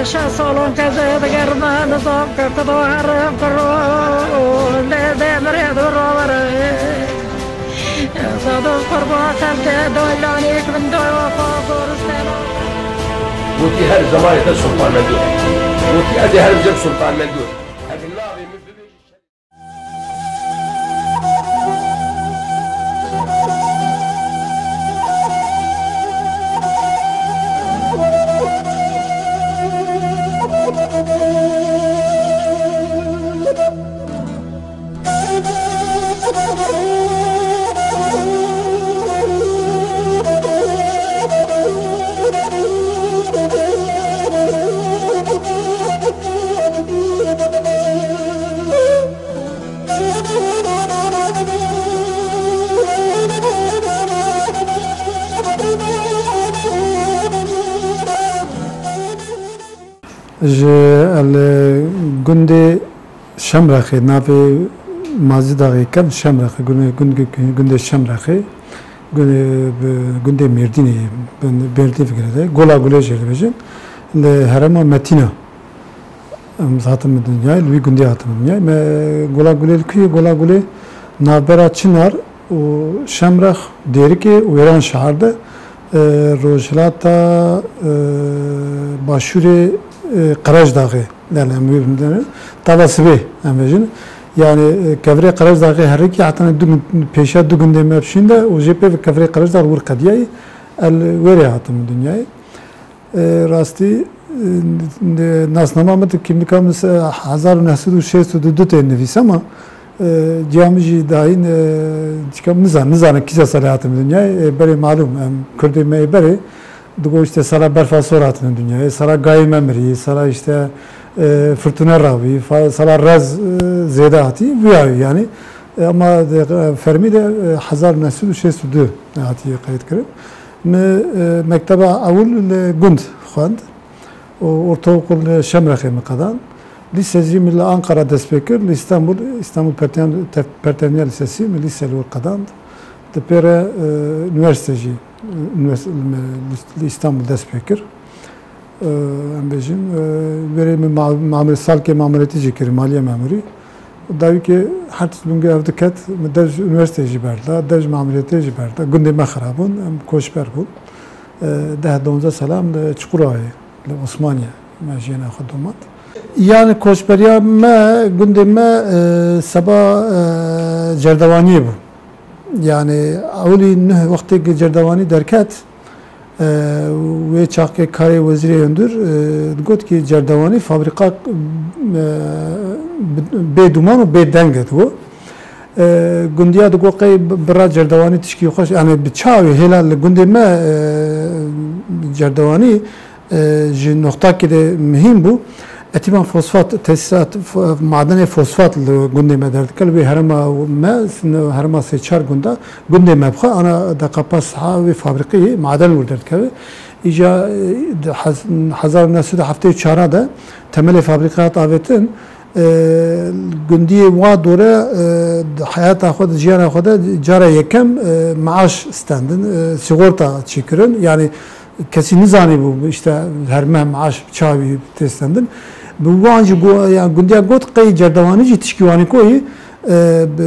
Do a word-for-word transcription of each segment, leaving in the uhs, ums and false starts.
Şeş salon keze digerme nizam ke kudo herim kiro lê demirê du rovere. Sadık kurban xelke doylanik bin doy wafa zoristena. Gotî her zemanê te Sultan Mendû. Gotî ez ê herim cem Sultan Mendû. Ev navê min bibêjî. Ji el gundê Şemrexê, navê Mazîdaxê Kevn Şemrexê, gundê, gundê, gundê Şemrexê, gundê, gundê Mêrdînê, Mêrdîn fikirê de, Gola Gulê jê dibêjin, li herêma Metîna. Em hatin bi dinyayê, li wî gundê hatin bi dinyayê. Me Gola Gulê li ku ye? Gola Gulê navbera Çinar û Şemrex, Dêrikê û Wêranşehir de, e, rojhilata, e, başûrê, e, Qerejdaxê, yani em wê bindene, tava sibê em bêjin. Yani, e, kevirê Qerejdaxê herikî heta du gun-, pêşiya du gundê me bi şûn de û jê pê ve kevirê Qerejdax wir qediyayî, el wêrê hatin bi dinyayê. E, rastî, e, nasnama min di kîmlîka min se-, hezar û neh sed û şêst û du tê nivîs, ama, e, ciya min jî dayîn, e, çika min nizan-, nizanin kîja salê hatin dinyayê. E, berê malûm, em Kurdê me yê berê, digo işte sala berfa sor hatine dinyayê, sala gayê me mirî, sala işte, e, firtûne rabî, fa-, sala rez, e, zêde hatî, vîya yani. E, ama de, e, fermî de, e, hezar û neh sed û şêst û du hatiye qeyd kirin. Mi, e, mekteba ewil li gund xwend û ortaokul li Şemrexê mi qedan. Lîse jî mi li Ankara dest pê kir, li Îstanbul, Îstanbul Pertenya-, Te-, Pertenya Lisesi mi lîse li wir qedand. Di pê re, e, unîversîte jî, e, unîvers-, li, li Îstanbul dest pê kir. E, em bêjin, e, berê min ma-, mamurê, salkê mamûretî jî kir, maliye memurî. Dawî ke her tişt bingê ev diket, min dev ji unîversîteyê jî berda, dev ji mamûretê jî berda. Gundê me xira bûn, em koçber bûn. E, deh donzdeh sala em li Çukurovayê, li Osmaniye me jiyana xwe domat. Yani koçberiya me, gundê me, e, seba, e, cerdevaniyê bû. Yani ewilî nuh wextê ke cerdevanî derket, e, wê çaxkê karê wezîrê hundir, e, digot ki cerdevanî fabrîqa, e, bi-, bê duman û bê deng e, digo. E, gundiya digo qey bi-, bira cerdevanî tişkî xweş, yani bi çavê hêla li gundê me, e, cerdevanî, e, ji noxtakê de mihîm bû. Etîma fosfat, tesîsat, f-, madenê fosfat li gundê me derdikeve, li wê herêma me, herêma sê çar gunda, gundê me bi xwe, ana deqa pas ha wê fabrîqeyê maden wir derdikeve. Îca, e, di hez-, hezar û neh sed û heftê û çar de temelê fabrîqê hat avêtin. E, gundiyê wa dore, e, di heyata xwe de, jiyana xwe de cara yekem, e, meaş stendin, e, sigorta çêkirin. Yani kesî nizanîbû, işte, her meh meaş çawa tê stendin. Bi wan jî go-, ya gundiya got, qey cerdewanî jî tişkî wanî koyî, e, bi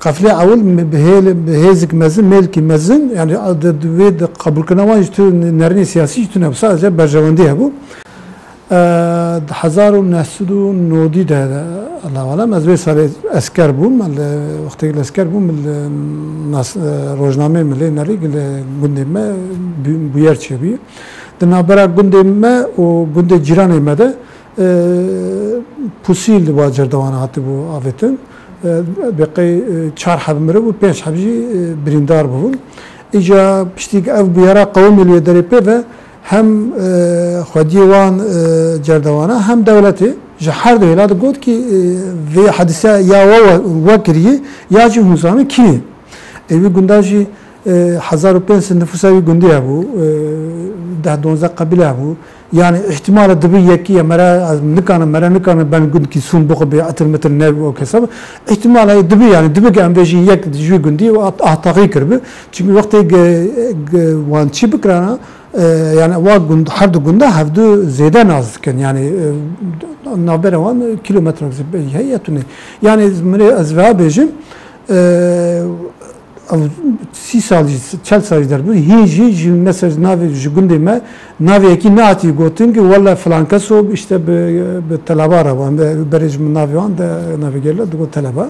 qeflê ewil mi-, bi hêl-, bi hêzik mezin, mêlkî mezin, yani a, di, di wê di qebûlkirina wan jî tu nerînê siyasî jî tune bû, sadece berjewendî hebû. E, di hezar û neh sed û nodî de, Allahu alem, ez vê salê esker bûm, li, wextê li esker bûm, li nas-, e, rojnameyê min lê nerî, li gundê me bû-, bûyer çêbûyî. Di navbera gundê me û gundê cîranê me de, e, pusîl wa cerdewana hatibû avêtin. E, bê qey, e, çar heb mirov û pênc heb jî, e, birîndar bûbûn. Îca piştî ku ev bûyera qewimî li wê derê pê ve, hem, e, xwediyê wan, e, cerdewana hem dewletê ji her du hêla digot ki, e, vê hedîse ya we, we, we kirî ya jî hûn zanin kî ne. Ê wî gunda jî E, hezar û pênc sed nifûsa wî gundî hebû, e, deh donzdeh qebîle hebû. Yani îhtimala dibi yekî ye, mere ez nikanim, mere nikanim ben gundkî sûn bixwe bê etir mitir ne o kesab. Îhtimala dibi yani dibi ge em bêjin yek ji wî gundî û at-, ahtaqî kiribi. Çünkü wextê ge, ge wan çî bikirana, e, yani wa gund, her du gunda hevdu zêde nas dikin. Yani, e, navbera wan kilometre heye tune. Yani min ê ez vea bêjim, e, ev sî sal jî, çel sal jî derbû. Hîn jî ji mesela navê ji gundê me navê yekî nehatî gotin ki wele filan keso işte bi, bi telaba re wan, bi berê ji min navê wan de navê gel digot telaba.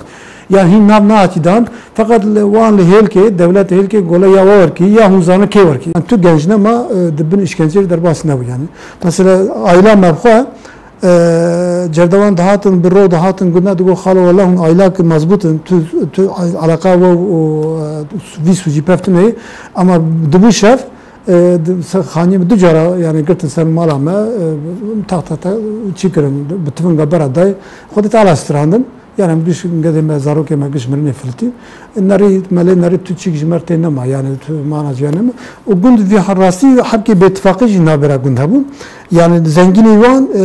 Ya hîn nav nehatî dan. Feqet li, wan li hêlkê, dewlet hêlkê gole ya we werkî, ya hûn zanin kê werkî. Yani tu genc nema, e, di bin îşkenceyê derbas nebû yani. Mesela aîla me bi xwe, e, cerdevan dihatin, bi ro dihatin, gund me digot, "Xalo, wele hûn aîlak mezbût in, tu, tu alaqa we û, e, vî sûcî pev tune ye." Ama dibû şev, e, di, se-, xaniyê min du cara yani girtin ser mala me, e, tax tax tax çî kirin, bi tifinga bera dayê, Xwedê Teala strandin. Yani em giş gedê me, zarokê me giş mirinê filitî. Nerî, me lê nerî tu çîk ji me tê nema, yani tu mana ciya nema. Û gund vî her rastî hebkê bêtifaqî jî navbera gund hebû. Yani zengînî wan, e,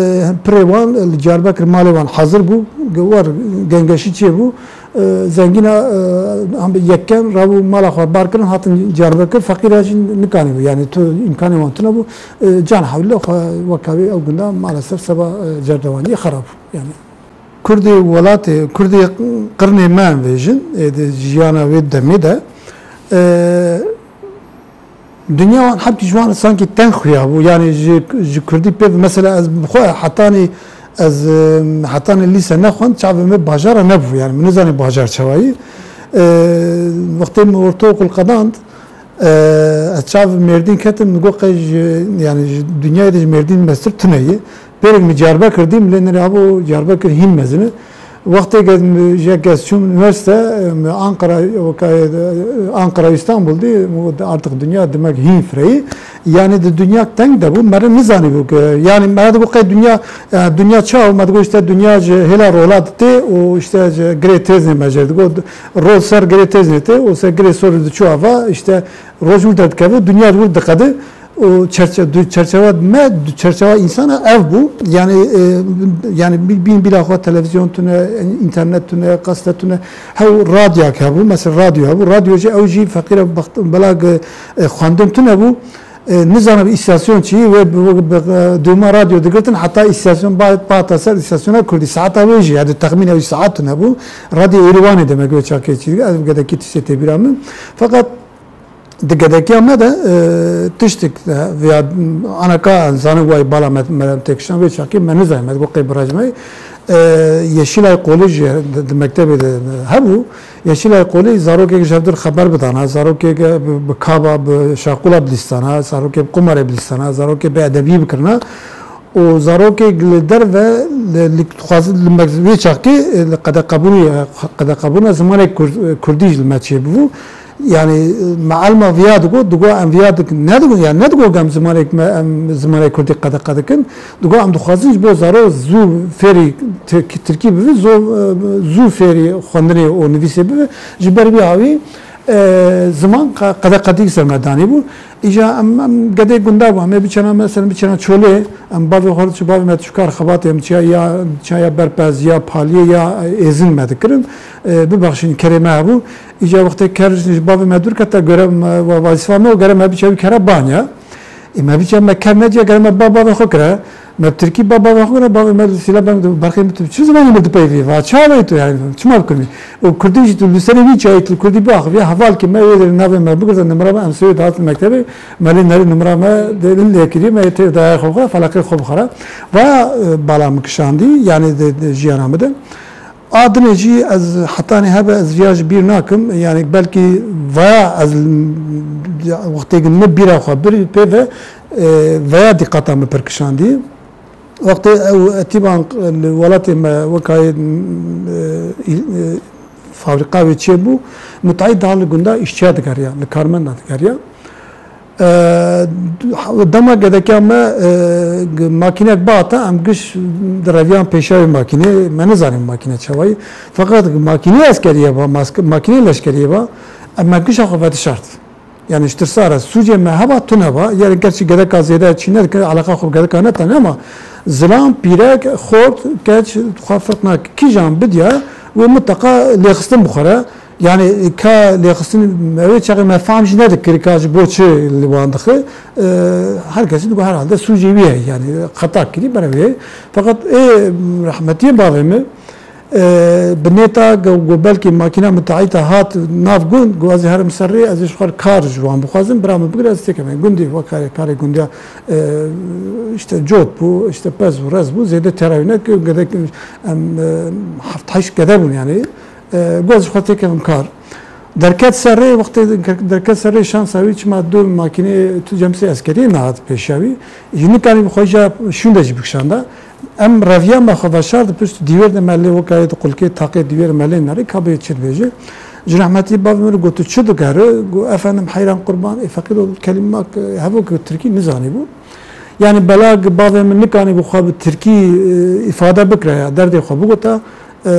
pirê wan, e, li Diyarbekir malê wan hazir bû, ge-, war gengeşî çê bû. E, zengîna, e, hem yekken rabû mala xwe bar kirin, hatin Diyarbekir, feqîra jî nikanî bû. Yani tu îmkanê wan tune bû. E, can hewle xwe weka wê ew gunda maalesef seba, e, cerdevaniyê xerab bû. Yani. Kurdê welatê, Kurdê qirnê me em vêjin, ê di jiyana wê demê de, e, dinya wan hepkî ji wan sankî teng xuya bû. Yani ji, ji Kurdî pê, mesela ez bi xwe hetanî ez, e, hetanî lîse nexwend, çavê me bajara nebû. Yani min nizanî bajar çawa yî. E, wextê min ortaokul qedand, Eee, ez çav Mêrdîn ketim, min got qey ji, yani ji dinyayê de ji Mêrdîn mestir tune ye. Pêrek min Diyarbekir dîm, lê nerê abo Diyarbekir hîn mezin e. Wextê ke min, ji ke ez çûm unîversîte, min Ankara, weka, Ankara Îstanbul dî, min got artık dinya demek hîn fireyî. Yani di dinya teng de bû, meriv nizanî bû ke, yani meriv digot qey dinya, yani dinya çawa, me digot işte dinya ji hêla rola tê û işte ji girê têzê me jê digot, Rol ser girê têzê tê û ser girê sorê diçû ava, işte roj wir derdikeve, dinya wir diqede û çerçe-, du-, çerçewa me, du-, çerçewa însana ev bû. Yani, e, yani bi-, bîn bila xwe televîzyon tune, înternet tune, gazete tune, hew radyak hebû, mesela radyo hebû. Radyo jî ew jî feqîre bext-, bela, e, xwendin tune bû. E, nizanim îstasyon çi, wê bi, bi, bi, e, dûma radyo digirtin, heta îstasyon ba-, bata ser îstasyona Kurdî. Saeta wê jî, yani texmîn ew saet tune bû. Radyo Êrîwanê demek wê çaxê çi, ez gedekî tiştê tê bîra min. Feqet di gedekiya me de, e, tiştik, e, ya anaka zanin way bala me, me têkişan wê çaxê me nizanî, me digot qey biraj me. E, Yeşilay Qolî jî di, di mektebê de hebû. Yeşilay Qolî zarokek ji hevdir xeber bidana, zarokek bi, bi kaba, bi şaqula bilîstana, zarokek bi qumarê bilîstana, zarokek bi edebî bikirina. Û zarokek li derve li, li, dixwazin li me, wê çaxkê, e, li qedeqebûnê, qedeqebûna zimanê kur-, kurdî ji li me çêbû. Yani, e, mealma viya digot, digot em viya dik-, nedigot, yani nedigot em zimanek me, em zimanê kurdî qedeqe dikin. Digot em dixwazin ji bo zaro zû fêrî tirkî, tirkî bibin, zû, e, zû fêrî xwendinê û nivîsê bibin. Ji ber wî hawî, e, ziman qe-, qedeqedî ser me danî bû. Îja em, em gedê gunda bû, em ê biçena, mesela biçena Çolê, em bavê xwe, çi bavê me çi kar xebatê, em çiya ya, çiya ya berpez, ya paliyê, ya êzin me dikirin. E, bibexşîn kerê me hebû. Îca wextê ker ji bavê me dûr kete, göre me, wa-, wazîfa me û gere me biçe wî kera banya. Ê me biçe me ker neciya, gere me ba bavê xwe kire. Me bi tirkî ba bavê xwe kire, bavê me li sîla bavê me berxê min tu çi zimanî min dipeyivî? Va çawa tu yani, çima bikim? Û kurdî jî tu li serê wî çayê tu kurdî biaxivî, hevalkê me wê navê me bigirtin, nimra me em sê wê dihatin mektebê, me lê nerî nimra me dê lê kiriye, me yê tê dayê xwe xwe, felaqê xwe bixwara. Va, e, bala min kişandî, yani di, di jiyana min de. A dinê jî ez hetanî hebe ez viya ji bîr nakim. Yani belkî vaya ez l-, wextê min bîra xwe bir pê ve, e, veya dîqata min pir kişandî. Wextê ew etîban li welatê me wekayê, e, e, fabrîka wê çêbû, mutayî daha li gunda îşçiya digeriya, li karmenda digeriya. E, dema gedekiya me, e, g-, makînek bihata, em giş direviyan pêşa wê makînê, me nizanî makîne çawayî. Feqet makînê eskeriyê ba, mask-, makînê leşkeriyê ba, em me gişa xwe vedişart. Yani ji tirsa re sûcê me heba tune ba, yani gerçî gedeka zêde çî nedike, eleqa xwe bi gedeka netane ama zilam, pîrek, xort, keç, xwe firq nake. Kîjan bidiya, wê mutlaka lêxistin bixwere. Yani ka lêxistin, ew ê çaxê me fehm jî nedikir ka ji bo çi li wan dixe. E, her kesî digo herhalde sûcê wî heye, yani xeta kirî bere wê. Feqet ê rehmetiyê bavê min, e, bi nêta go, go belkî makîna min taîta hat nav gund, go ez ê herim ser rê, ez ê ji xwe kar ji wan bixwazim, bira min bigire, ez têkevim gundî, wek karê, karê gundiya, e, işte cot bû, işte pez bû, rez bû, zêde tera wî nekir, gedek em, e, heft heşt gede bûn yani. E, go ez ji xwe têkevim kar. Derket ser rê, wextê derket ser rê şansa wî çima du makînê tu cemsê eskeriyê nehat pêşiya wî. Ji nikarî bi xwe ja şûnde jî bikişanda. Em reviya me xwe veşart, pişt dîwêr de me lê weka yê di qulkê taqê dîwêr me lê nerî, ka bê çi dibêje. Ji rehmetî bavê min re got, "Tu çi digere?" Got, "Efendim heyran qurban, ê feqîro kelîmak, e, hevok tirkî nizanî bû." Yani bela bavê min nikanî bû xwe bi tirkî, e, îfade bikire ya, derdê xwe bigota. E,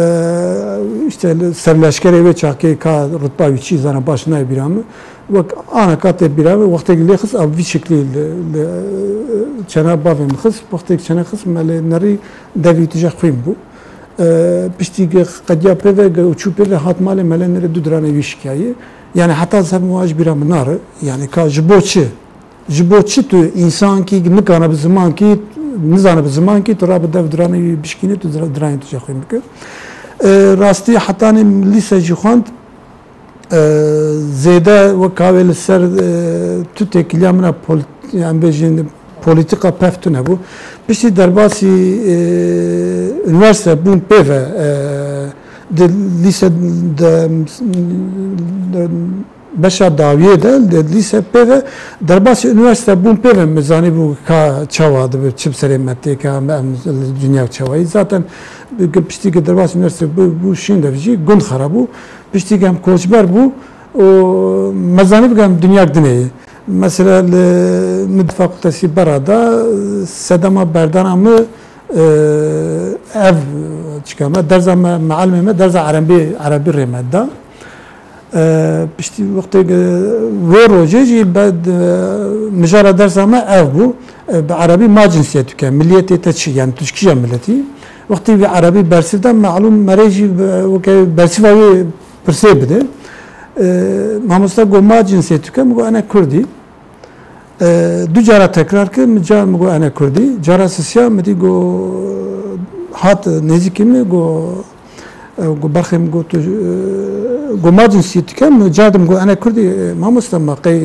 işte li ser leşkerê wê çaxê ka rutba wî çi zana baş nayê bîra min. Wek ana ka tê bîra min, wextê lê xist, ev vî şiklî li, li, çena bavê min xist, wextê çena xist, me lê nerî devî tije xwîn bû. E, piştî ge qediya pê ve, ge û çû pê ve hat malê, me lê nerê du diranê wî şikiyayî. Yani heta ser min ji bîra min nare. Yani ka ji bo çi? Ji bo çi tu însankî nikane bi zimankî, nizane bi zimankî, tu rabe dev diranê wî bişkîne, tu dira-, diranê tu jê xwîn bike? E, rastî hetanî lîse jî xwend, e, zêde wek ka wê li ser, e, tu têkiliya min a polit-, em bêjin polîtîka pevtune bû. Piştî derbasî, e, unîversîte bûn pê ve, e, di lîse de, de, beşa dawiyê de, li lîse pê ve derbasî unîversîte bûn pê ve min zanîbû ka çawa dibe, çi bi serê me tê, ka em, em li dinya çawa yî. Zaten piştî ki derbasî unîversîte bû, bû şîn de jî gund xera bû. Piştî ki em koçber bû û me zanîbû ki em dinya dinê yî. Mesela li min di fakultesî bera de sedema berdana min, e, ev çika me, derza me, mealimê me derza erebî, erebî rê me da. E, piştî wextê, e, wê rojê jî be, e, mijara dersa me ev bû. E, bi erebî ma cinsiyet tu ke, milliyetê te çi, yani tu ji kîja milletî? Wextê wî erebî bersiv da, malûm merê jî be, weke bersiva wê pirsê bide. E, mamosta got, "Ma cinsiyet tu ke?" Min got, "Ene Kurdî." E, du cara tekrar kir, min car min got, "Ene Kurdî." Cara sisiya min dî got, hat nêzîkî min got, e, got, "Berxê min got, tu, e, got, ma cinsiyetî ke?" Min car de min got, "Ene Kurdî." E, mamosta ma qey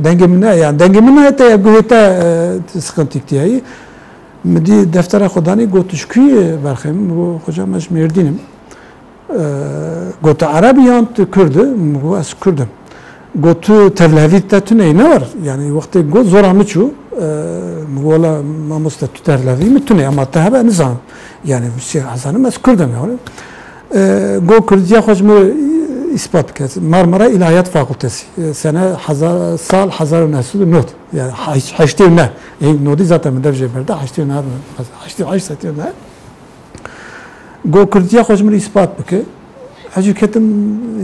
dengê min ne, yani dengê min ne te ya guhê te, e, sıkıntı tiyayî. Min dî deftera xwe danî, got, "Tu ji kû yî, Berxê?" Min got, "Xoca, me ji Mêrdîn im." E, got, "Tu Ereb î yan tu Kurd î?" Min got, "Ez Kurd im." Got, "Tu tevlevî te tune yî ne war?" Yani wextê got, zora min çû. E, min got, "Wela mamoste, tu tevlevî min tune, ama te hebe nizanim. Yani sê hezanim ez Kurd im yani." E, got, "Kurdiya xwe ji min îspat bike." Marmara İlahiyat Fakültesi. E, sene hezar, sal hezar û neh sed û nod. Yani heş-, heştê û neh. E, nodî zaten min dev jê berda, heştê û neh, heştê û heşt setê û neh. Got, "Kurdiya xwe ji min îspat bike." Ez jî ketim,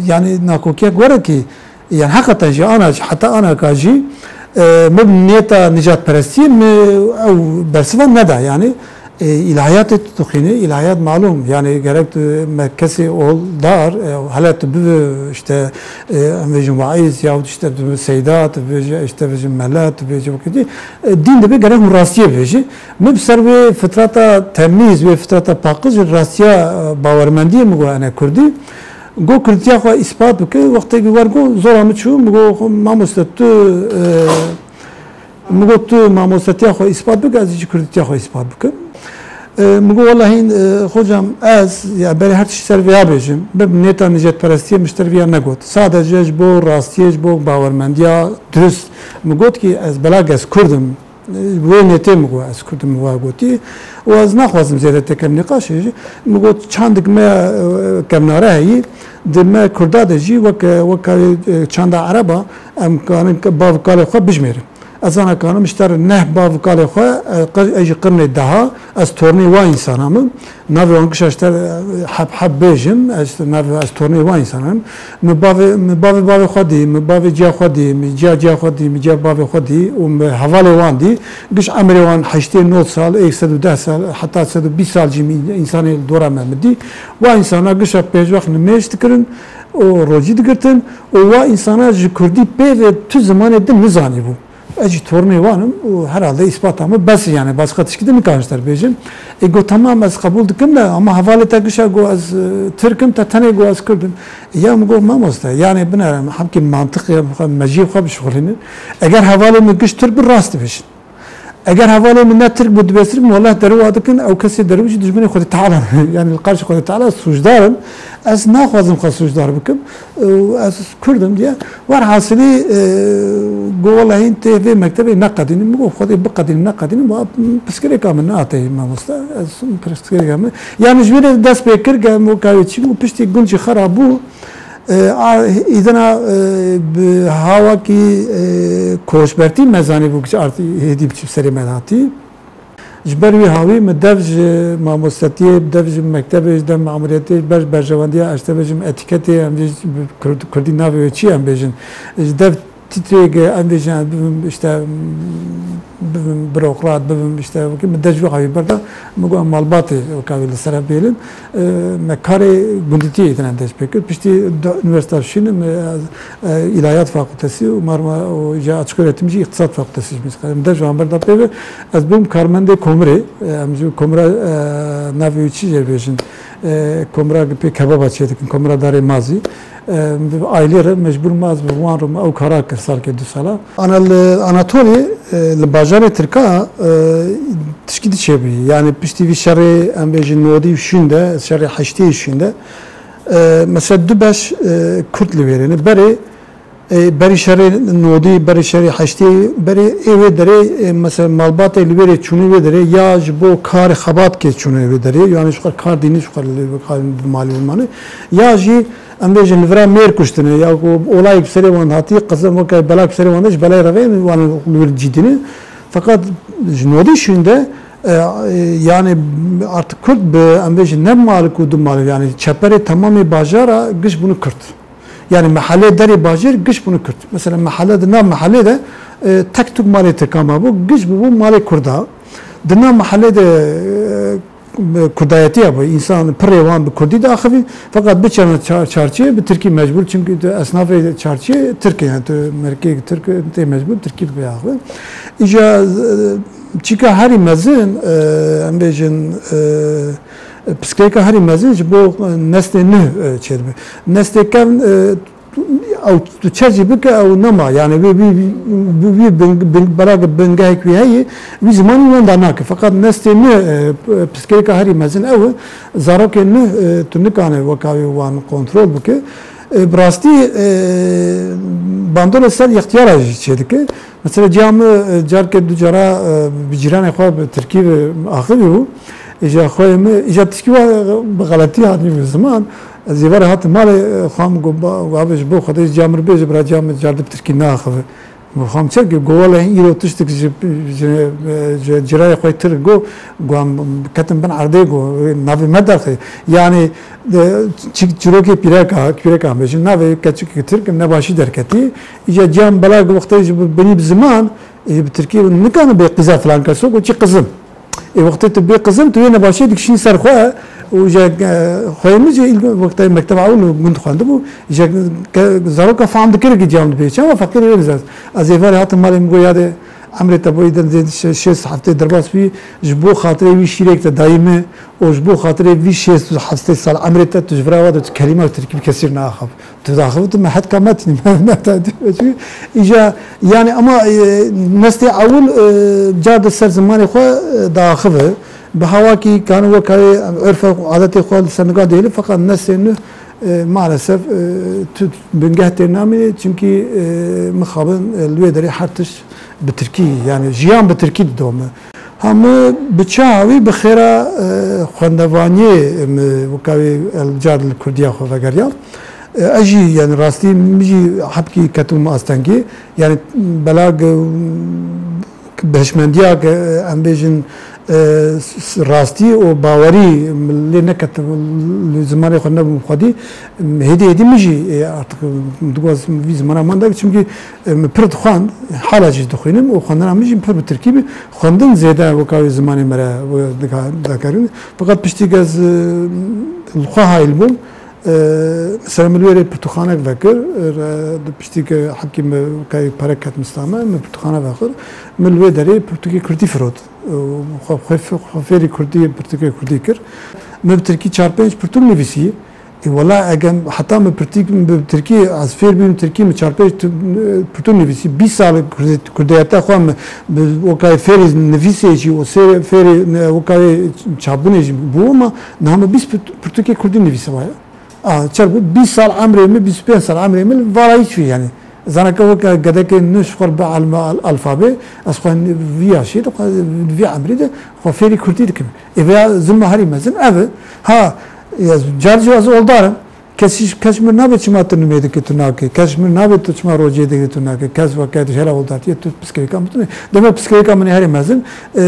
yani nakokiyek were ki, yani heqeten jî ana, heta ana ka jî, e, min nêta nijadperestiyê min ew bersiva neda, yani, e, îlahiyatê tu dixwînî, îlahiyat malûm, yani gerek tu me kesê oldar, e, hele tu bibe işte, e, em bêjin waiz yahut işte tu bibe seyda, tu bêje işte bêjin mela, tu bêje wekî, e, dîn dibe gerek hûn rastiyê bêjî. Min bi ser wê fitrata temîz, wê fitrata paqij, rastiya, e, bawermendiyê min got, ene Kurdî. Got, Kurdîtiya xwe îspat bike. Wextekî wer got, zora min çû, min got, "Xwe mamoste, tu, e," min got, "Tu mamostetiya xwe îspat bike, ez jî Kurdîtiya xwe îspat bikim." E, min got, "Wela hîn, e, xocam, ez, ya berê her tişt ser vêya bêjim, min bi nêta nijadperestiyê min ji te re vêya negot. Sadece ji bo rastiyê, ji bo bawermendiya dirust." Min got ki, "Ez belak ez Kurd im." Wê nêtê min got, "Ez Kurd im," wa gotî. Û ez naxwazim zêde têkem nîqaşê jî. Min got, "Çandik me, e, kevnare heyî, di me Kurda de jî wek, wek, e, çanda Ereba, em karin ke bav kalê xwe bijmêrin." Ez ana kanim ji te re neh bav û kalê xwe, e, qir-, ez ji qirnê deha, ez tornê wa însana me. Navê wan gişa ji te re, e, heb heb bêjim, ez navê, ez tornê wa însana me. Mi bavê, mi bavê bavê xwe dî, mi bavê ciya xwe dî, mi ciya ciya xwe dî, mi ciya bavê xwe dî û mi hevalê wan dî. Giş emrê wan heştê nod sal, ê sed û deh sal, heta sed û bîst sal jî mi însanê li dora me mi dî. Wa însana gişa pêşwext nimêj dikirin û rocî digirtin û wa însana ji kurdî pê ve tu zimanê din nizanîbû. Ez jî tornê wan im û herhalde îspata min bes e, yani başqa tişkî de nikarim ji te re bêjim. Ê got, tamam, ez qebûl dikim de, ama hevalê te gişa got ez, e, Tirk im, te tenê got ez Kurd im. Ya min got, mamoste, yani binere, hemkî mantiq ya, meciyê xwe bişixulînin. Eger hevalê min giş Tirk bi, rast dibêjin. Eger hevalê min ne Tirk bû, dibêjin, wallah derewa dikin, ew kesê derew jî dijminê Xwedê Teala ne. Yani li qarşî Xwedê Teala sûcdar in. Ez naxwazim xwe sûcdar bikim. Û ez Kurd im diye. Werhasilî, e, got, wela hîn tê vê mektebê neqedînim. Min got, Xwedê biqedînim, neqedînim. Wa pirsgirêka min nehatê mamoste. Ez pirsgirêka min. Yani ji wê re dest pê kir, ke min weka wê çî bû, piştî gund jî xera bû. E, a, îdina, e, bi hawakî, e, koçbertî me zanîbû, ki artık hêdî biçî serê me hatî. Ji ber wî hawî min dev ji mamostetiyê, dev ji mektebê, ji dev memuriyetê, ji ber berjewendiya eştebê, ji etîketê, em jî bi kurd-, kurdî navê wê çi em bêjin? Ji dev tîtrê ge em bêjin, bibim işte, bibim burokrat, bibim işte, wekî min dev ji wî hawî berda, min got em malbatê weka wî li ser hev bêlin. E, me karê gundîtiyê îdin em dest pê kir. Piştî du-, unîversîta şînim, e, e, îlahiyat fakültesi û marma û ja açık öğretim jî îktisat fakültesi jî min dest ji wan berda pê ve. Ez bûm karmendê komirê, e, em ji komira, e, navê wî çi jê bêjin, e, komira pê kebaba çê dikin, komira darê mazî. E, ailê re mecbûr ma ez bi wan re ew kara kir salkê du sala. Anal-, Anatolî, e, li bajarê Tirka, e, tişkî diçêbûyî. Yani piştî vî şerê, em bêjin nodî û şûn de, şerê heştê û şûn de, e, mesela du beş, e, Kurd li wêrê ne. Berê, e, berî şerê nodî, berî şerê heştê, berê ê wê derê, e, mesela malbatê li wêrê çûnê wê derê, ya ji bo karê xebat kê çûnê wê derê, yani ji xwe kar dînî ji xwe li, li malê mane, ya jî em bêjin li vira mêr kuştine, ya ku olayek bi serê wan hatî, qizim weke belak bi serê wan de, ji belayê re ve wan li wir cî dîne. Feqet ji nodî şûn de, e, e, yani artık Kurd bi, em bêjin ne malik û du malik, yani çeperê temamê bajara giş bûne Kurd. Yani mehele derê bajêr giş bûne Kurd. Mesela mehele de, nav mehelê de, e, tek tuk malê Tirka mabû, giş bûbû malê Kurda. Di nav mehelê de, e, kurdayetî hebû. Însan pirê wan bi kurdî diaxivî. Feqet biçene ça-, çarçiyê bi tirkî mecbûr. Çimkî tu esnafê çarçiyê tirk e. Yani tu merkê tirk tê mecbûr tirkî biaxive. Îja, e, çîka herî mezin, e, em bêjin, e, piskeyka herî mezin ji bo nestê nuh, e, çêdibe. Nestê kevn, e, ew tu çer jî bike, ew nema. Yani wî, wî, wî, wî bin, bin, belage bingehek wî heye, wî zimanî wenda nake. Feqet nestê nuh, e, piskeyka herî mezin ew e. Zarokên nuh, e, tu nikane weka wî wan kontrol bike. E, bi rastî, e, bandorê ser îxtiyara jî çêdike. Mesela ciya min, e, carkê du cara, e, bi cîranê xwe bi tirkî ve axivî bû. Îja xweyê min, îja tişkî wa bi xeletî hatî bi ziman. Ez ê verê hatim malê, e, xwe min got, ba, abi ji bo Xwedê ji ciya min re bêje, bira ciya min car de bi tirkî naaxive. Got, xwe min çi kir? Got, wele îro tiştek ji, ji, ji, ji cirayê xwe tirk got, got, em ketin bin erdê got, navê me derxe. Yani, e, çi-, çîrokê pîreka, pîreka bêjin, navê keçikê tirk nebaşî derketî. Îca ciya min bela wextê ji binî bi ziman, ê, bi tirkî nikane bê qîza filan keso, got çi qizim. Ê, wextê tu bê qizim, tu yê nebaşiyê dikişînî ser xwe û ji, e, xweyê min jî îl wextê mekteba ewil û gund xwendibû, ji ke-, zaroka fam dikir ki cam dibê. Çawa feqîr wê nizan. Ez ê verê hatim malê min got, yadê emrê te bo îden zê şê-, şêst heftê derbas bî, ji bo xatirê wî şîrek te dayî min û ji bo xatirê vî şêst û heftê sal emrê te tu ji vira wa de tu kelîma tirkî bi kesî re neaxav. Tu daxivit me hetka me tînî me, me te dî me çû. Îja, yani ama, e, nestê ewil, e, car de ser zimanê xwe, e, daxive. Bi hawakî kanî wek hawê, em, urf û adetê xwe li ser niga dihêlin, feqet nestê nuh, e, maalesef, e, tu bingeh tê namînê, çimkî, e, mixabin, e, li wê derê her tişt bi tirkî, yani jiyan bi tirkî didome. Ha, min bi çawa wî bi xêra, e, xwendevaniyê min weka wî el car li kurdiya xwe vegeriya. E, ez jî, yani rastî min jî hepkî ketim astengî. Yani belag, e, hişmendiya ke, e, em bêjin, e, s-, s-, rastî û bawerî min lê neketim, li zimanê xwe nebûm xwedî. Hêdî hêdî min jî, e, artık, e, dixwaz vî zimana man de, çimkî, e, min pir dixwend, hala jî dixwînim û xwendina min jî pir bi tirkî bî. Xwendin zêde weka wê zimanê me re, e, dika-, dikarin. Feqet piştî ke ez, e, li xwe hayil bûm, e, mesela min li wê rê pirtûkxanek vekir, e, re, piştî ke hepkî min kay pere ket mista me, min pirtûkxane vekir, min li wê derê pirtûkê kurdî firot. E, xwe, xwe, xwe fêrî kurdî, pirtûkê kurdî kir. Min bi tirkî çar pênc pirtûk nivîsî. E, wela egem heta min pirtîk, min bi tirkî, ez fêr bîm tirkî, min çar pênc tu-, pirtûk nivîsî. Bîst sal kurde-, kurdeyeta xwe min bi wekayê fêrî nivîsê jî û sê-, fêrî ne-, wekayê çapbûnê jî bû, ama niha min bîst pirt-, pirtûkê kurdî nivîsibaye. A, çer bû? Bîst sal emrê min, bîst û pênc sal emrê min li vara hiç yanî. Zanaka weke gedekê nû ji xwe bi alma-, al-, alfabê, ez xwe vî yaşê de, xwe vî emrî de, xwe fêrî kurdî dikim. Ê vêya zilma herî mezin ev e. Ha, ez car jî ez oldar im. Kes jî, kes ji min nabe çima tu nimê dikî tu nakî. Kes ji min nabe tu çima rojê dikî tu nakî. Kes weke tu hela oldartiyê tu psikolojîka min tune. Demek psikolojîka min ê herî mezin, e,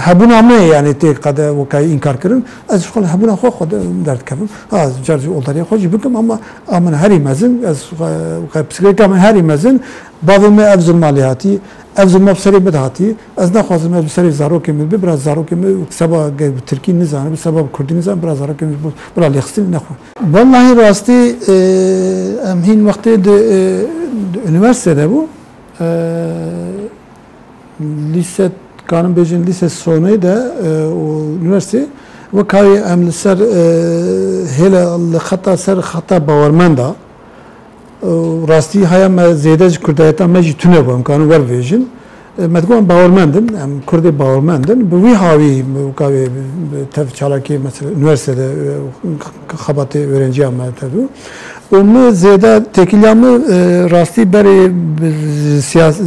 hebûna me yanî tê qede wekayê înkar kirin. Ez ji xwe li hebûna xwe xwe de-, derdikevim. Ha, ez car jî oldariyê xwe jî bikim ama a min herî mezin, ez xwe, xwe psikolojîka min herî mezin, bavê me ev zilma lê hatî, ev zilma bi serê min de hatî. Ez naxwazim ez bi serê zarokê min bibira, zarokê min seba ge bi tirkî nizane, bi seba bi kurdî nizane, bira zarokê min bira lêxistinê nexwe. Wellahî rastî, e, em hîn wextê di, e, di unîversîte de bû. E, lîse, karin bêjin lîse sonê de, e, û unîversîte, wek havî em li ser, e, hêle li xeta ser xeta bawermenda, e, rastî haya me zêde ji kurdayeta me jî tune bû, em karin werbêjin. E, me digot em bawermend in, em kurdê bawermend in. Bi wî hawî, weka wê, bi tev çalakî mesela unîversîte de, e, xebatê öğrenciya me tevî. Û min zêde têkiliya min, e, rastî berê bi siyas-,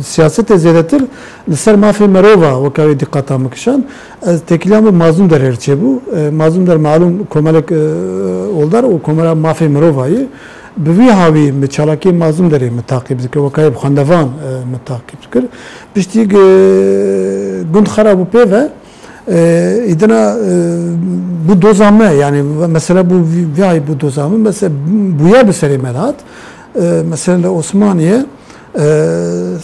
siyasetê zêdetir li ser mafê merova weka wê dîqata min kişand. Ez têkiliya min Mazlûm Derê re çêbû. E, Mazlûm Der malûm komelek, e, oldar û komela mafê merova ye. Bi vî hawî min çalakiyê Mazlûm Derê min taqîb dikir, weka yê bi xwendevan, e, min taqîb dikir. Piştî, e, gund xera bû pê ve, E, îdina, e, bû doza me, yani mesela bû vî, vî ay bû doza me, mesela bûyer bi serê me dihat. E, mesela li Osmaniye, e,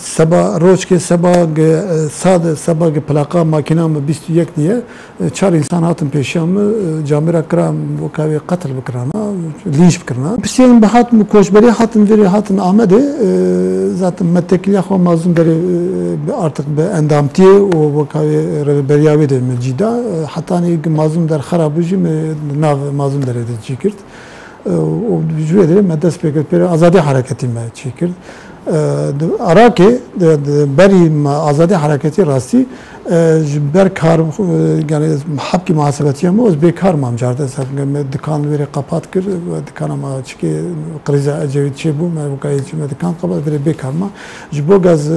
seba roçkê, seba ge, e, sade, seba ge plaka makîna me bîst û yek niye, e, çar însan hatin pêşiya me, e, camêra kira, weka wê qetil bikirana, lînç bikirana. Piştî em bi hatin, bi koçberî hatin, vêrê hatin Amedê, e, zaten me têkiliya xwe Mazlûm Derê, e, bi, artık bi endamtiyê û weka wê rêveberiya wê de me cî da. E, hetanî Mazlûm Der xera bû jî me di nav Mazlûm Derê de cî girt. E, û ji wê derê me dest pê kir, pê re azadî hereketî me çê kir. E, di Iraqê, di, di berî me azadî hereketî rastî, e, ji ber kar, e, yani hepkî muhasebetiya me, ez bêkar mam carde ser me dikan wê rê qepat kir, dikana me çikê krîza Ecevît çêbû, me wekayê çi me dikan qepat, vê rê bêkar ma. Ji bo gaz, e,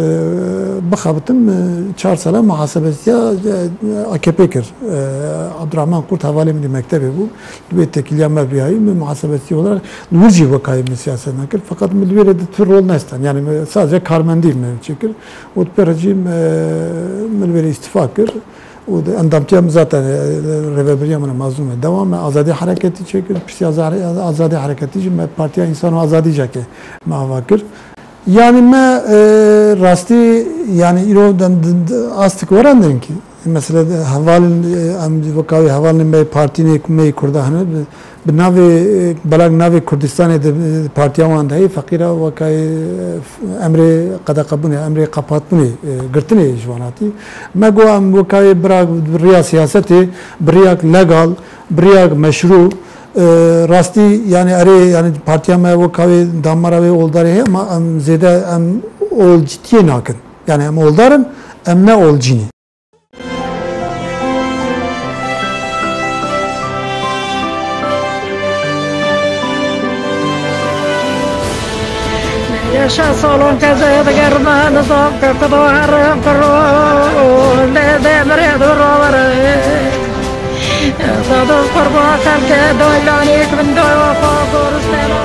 bixebitim, e, çar sala muhasebetiya, e, A K P kir. E, Abdurrahman Kurt hevalê min di mektebê bû. Di wê têkiliya me biyayî, min muhasebetçî olarak li wir jî wekayê min siyaset nekir. Feqet min li wê rê di tu rol nestan. Yani min sadece karmendî min çêkir. Û di pê re jî, e, min li wê rê îstifa kir. Û di endamtiya min zaten, e, rêveberiya min Mazlûm e. Dewam me azadî hereketî çêkir. Piştî azadî, azadî hereketî jî me Partiya Însan û Azadî jekê me ava kir. Yani me, e, rastî, yani îro de, de, de, astik werendirin ki. Mesela de, hevalin, e, em wekayê hevalin me partînê me Kurda hene, bi, bi navê, e, belag navê Kurdistanê de, e, partiya wan de heye, feqîra wekayê, e, emrê qedeqebûnê, emrê qepatbûnê, e, girtinê ji wan hatî. Me got em wekayê bira, bi riya siyasetê, bi riyak legal, bi riyak meşrû, e, rastî, yani erê, yani partiya me weka wê damara wê oldarê heye, ama em zêde em olcitiyê nakin. Yani em oldar in, em ne olcî ne. Yaşa salon keze de germe nizam ke kudo herim kiro, lê demrê du rovere. Zadok qurba xelke daylanê ek bin daywa xwe goristena.